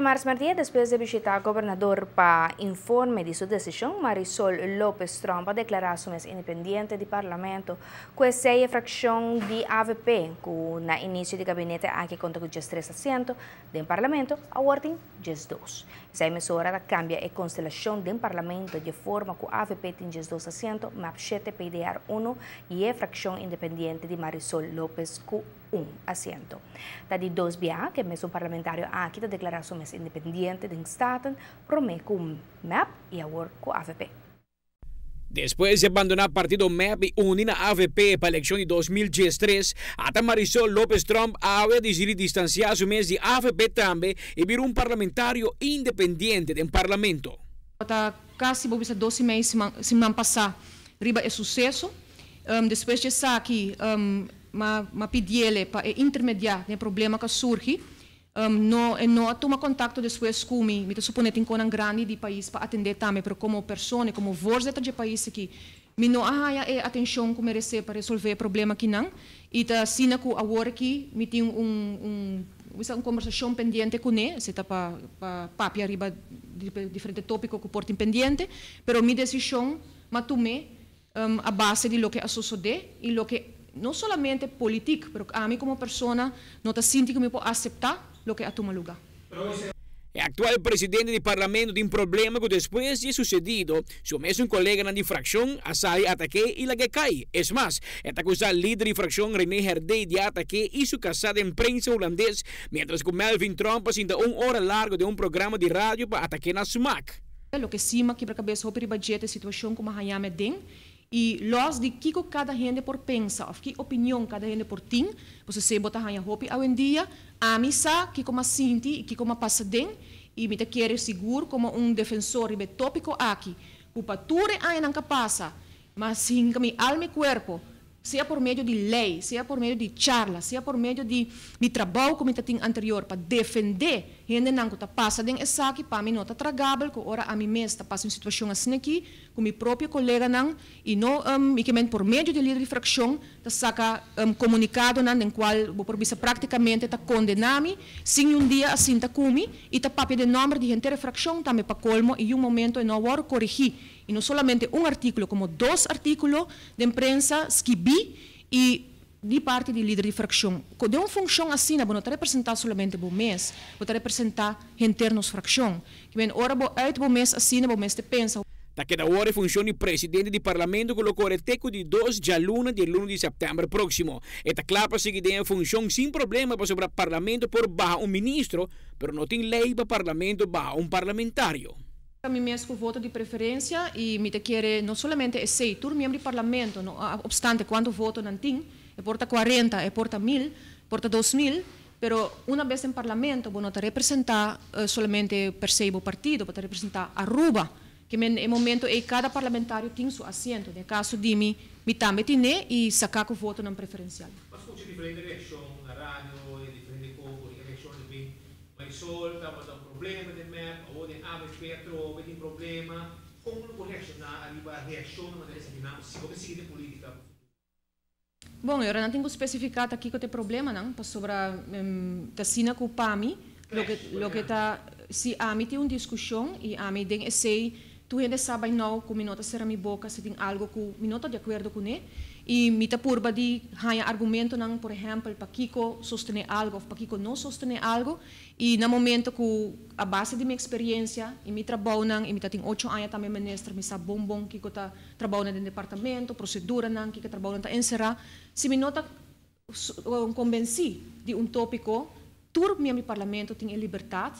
Djamars merdia, despues di bishita gobernador pa inform'e di su desishon, Marisol Lopez Tromp a deklará su mes independiente di Parlamento. Ku esei e frakshon di avp, ku na inisio di gabinete aki a konta ku 13 asiento den Parlamento, awor tin 12. Esei mesora ta kambia e konstelashon den Parlamento di e forma ku avp tin 12 asiento, mep shete, PDR unu i e frakshon independiente di Marisol Lopez ku un asiento. Ta di dos biaha ku e mesun parlamentario aki ta deklará su mes independiente den Staten, promé ku mep i awor ku avp. Despues di a bandoná partido mep i uni na avp pa elekshon di 2013, ata Marisol Lopez Tromp awe a disidí distansiá su mes di avp tambe i bira un parlamentario independiente den Parlamento. Ta kasi bo bisa dos i mei siman pasá riba e suseso. Despues di esaki m'a pidiele pa e intermediá den e problema ku a surgi. No, e no a tuma kontakto despues ku mi. Mi ta suponé tin konan grandi di pais pa atendé tambe, pero komo persona i komo voorzitter dje pais aki, mi no a haña e atenshon ku meresé pa resolvé e problema akinan. I ta asina ku awor aki mi tin un un bisa un kombersashon pendiente kuné, esei ta pa pa papia riba diferente tópiko ku por tin pendiente, pero mi desishon m'a tum'é a base di loke a sosodé i loke no solamente politik, pero ami komo persona no ta sinti ku mi por aseptá loke a tuma lugá. E aktual presidente di parlamento tin problema ku despues di e susedido, su mesun koleganan di frakshon a sali atak'é i lag'é kai. Es mas, e ta akusá lider di frakshon René Herdé di a atak'é i su kasá den prensa hulandes, miéntras ku Melvin Tromp a sinta un ora largu den un programa di radio pa atak'é na smak. Loke sí m'a kibra kabes hopi riba dje ta e situashon ku m'a haña mi aden i lòs di kiko kada hende por pensa òf ki opinion kada hende por tin, pasobra esei bo ta haña hopi awendia. Ami sa kiko m'a sinti i kiko m'a pasa den i mi ta kere sigur komo un defensor riba e tópiko aki ku pa tur e añanan ka pasa m'a hinka mi alma i kuerpo sea por medio di ley, sea por medio di charla, sea por medio di mi trabou cu mi ta tin anterior pa defende hendenan cu ta pasa den esaki, pa mi no ta tragabel cu ora ami mes ta pasa un situacion asina aki cu mi propio coleganan y no mi ke men por medio di lider di fraccion ta saca comunicadonan den cual bo por bisa practicamente ta condena mi sin un dia a sinta cu mi y ta papia den nomber di henter e fraccion tambe pa colmo y un momento e no a worde coregi. I no solamente un artíkulo, komo dos artíkulo den prensa skibí i di parti di lider di frakshon. Ku den un funshon asina bo no ta representá solamente bo mes, bo ta representá henter nos frakshon. Kimen ora bo uit bo mes asina bo mester pensa. Ta keda awor e funshon di presidente di parlamento ku lo kore te ku di dos djaluna di e luna di sèptèmber próksimo. E ta kla pa sigui den e funshon sin problema pasobra parlamento por baha un ministro, pero no tin lei pa parlamento baha un parlamentario. Mi mes cu voto di preferencia y mi ta kere no solamente esey, tur miembro di Parlamento, no obstante cuanto voto nan tin, e por ta 40, e por ta 1000, por ta 2000, pero una bes den Parlamento bo no ta representa solamente per se bo partido, bo ta representa Aruba, ke men e momento ey cada parlamentario tin su asiento, den e caso di mi, mi tambe tine y saca cu votonan preferencial. Bo a scucha diferente reaccion na radio, den diferente co, e reaccion ta bin Marisol tabata un problema den mep, awor den avp atrobe tin problema. Kon lo por reakshoná ariba reakshon na manera esaki nan si bo ta sigui den politika pa futuro? Bon, e ora nan tin ku spesifiká ta kiko ta e problemanan, pasobra ta asina ku pa mi loke loke ta si ami tin un diskushon i ami den esei Tur hende sa bai nou ku mi no ta sera mi boka si tin algo ku mi no ta di akuerdo kuné i mi ta purba di haña argumentonan, por ehèmpel, pakiko sostené algo òf pakiko no sostené algo. I na momento ku a base di mi eksperiensia i mi trabounan, i mi ta tin ocho aña tambe minister, mi sa bon bon kiko ta trabounan den departamento, proseduranan, kiko trabounan ta enserá. Si mi no ta kombensí di un tópiko, tur miembro di parlamento tin e libertat,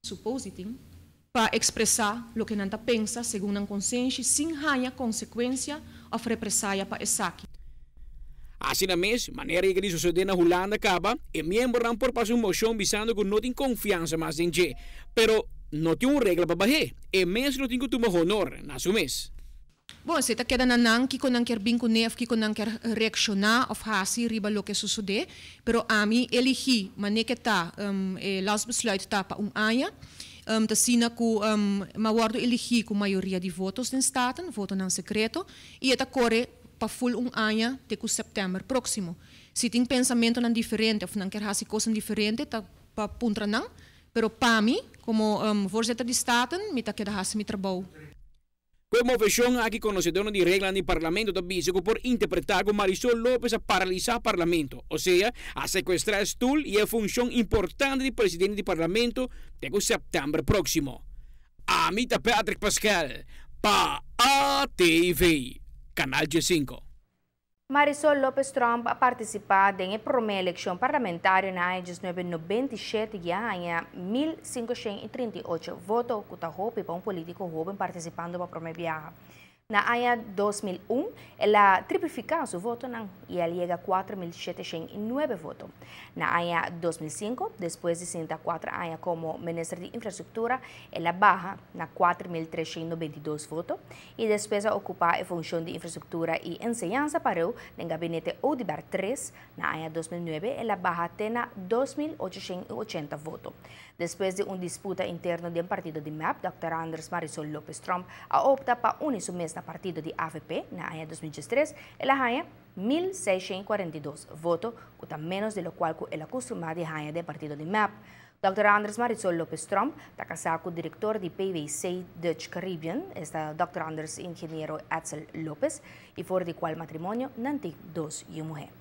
Supos di tin, pa ekspresá loke nan ta pensa segun nan konsenshi sin haña konsekuensia òf represaya pa esaki. Asina mes, manera yega di sosodé na Hulanda kaba, e miembronan por pasa un moshon bisando ku no tin konfiansa mas den dje. Pero no tin un regla pa bah'é. E mes lo tin ku tuma honor na su mes. Bon, esei ta keda na nan kiko nan kier bin kuné òf kiko nan kier reakshoná òf hasi riba loke sosodé. Pero ami eligí manera ke ta e lastbesluit ta pa un aña. Ta asina ku mi a wòrdu eligí ku mayoria di votos den Staten, votonan sekreto, i e ta kore pa ful un aña te ku sèptèmber próksimo. Si tin pensamentonan diferente òf nan kier hasi kosnan diferente ta pa puntra nan. Pero pa mi, como voorzitter di Staten, mi ta keda haci mi trabou. Cu e movecion aki conocedonan di reglanan di Parlamento ta bisa cu por interpreta cu Marisol Lopez a paralisa Parlamento, osea a secuestra e stoel y e funcion importante di Presidente di Parlamento te cu september proximo. Ami ta Patrick Pascal pa ATV, Canal 5. Marisol Lopez Tromp a participa den e prome eleccion parlamentario na aña 1997 y a haya 1.538 voto, cu ta hopi pa un politico hoben participando pa prome biaha. Na aña 2001, el a triplica su votonan y el a yega 4.709 voto. Na aña 2005, despues di 64 aña como minister di Infrastructura, el a baha na 4.322 voto y despues a ocupa e funcion di Infrastructura y Enseñansa pareu den gabinete Oduber 3. Na aña 2009, el a baha te na 2.880 voto. Despues di un disputa interno den partido di MEP, Dr. Andres Marisol Lopez Tromp a opta pa uni su mes na partido di AVP. Na aña 2013, el a haya 1.642 voto, cu ta menos di locual cu el a custumbra di haya den partido di MEP. Dr. Andres Marisol Lopez Tromp ta casa cu director di PwC Dutch Caribbean, esta Dr. Andres Ingeniero Edsel Lopez, y for di cual matrimonio nan tin dos yiu muhe.